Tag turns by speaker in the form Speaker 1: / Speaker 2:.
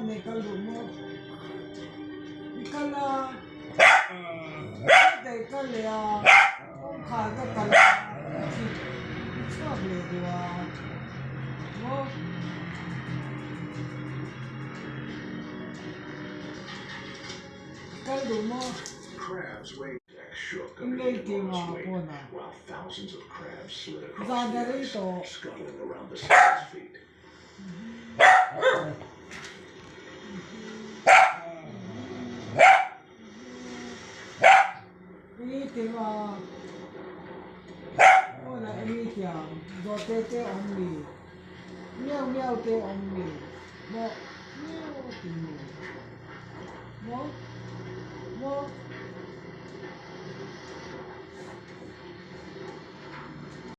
Speaker 1: Pawn i kal duh maw? I kal a, hetah i kal leh a, kawngkhar ka kal a, i chhuak leh duh a maw? I kal duh maw? In lei tih ngah pawn a, zan a rei tawh. Eng tih a pawnah eng tiang zawhte te awm mi miau miau te awm mi maw miau ti mi maw maw.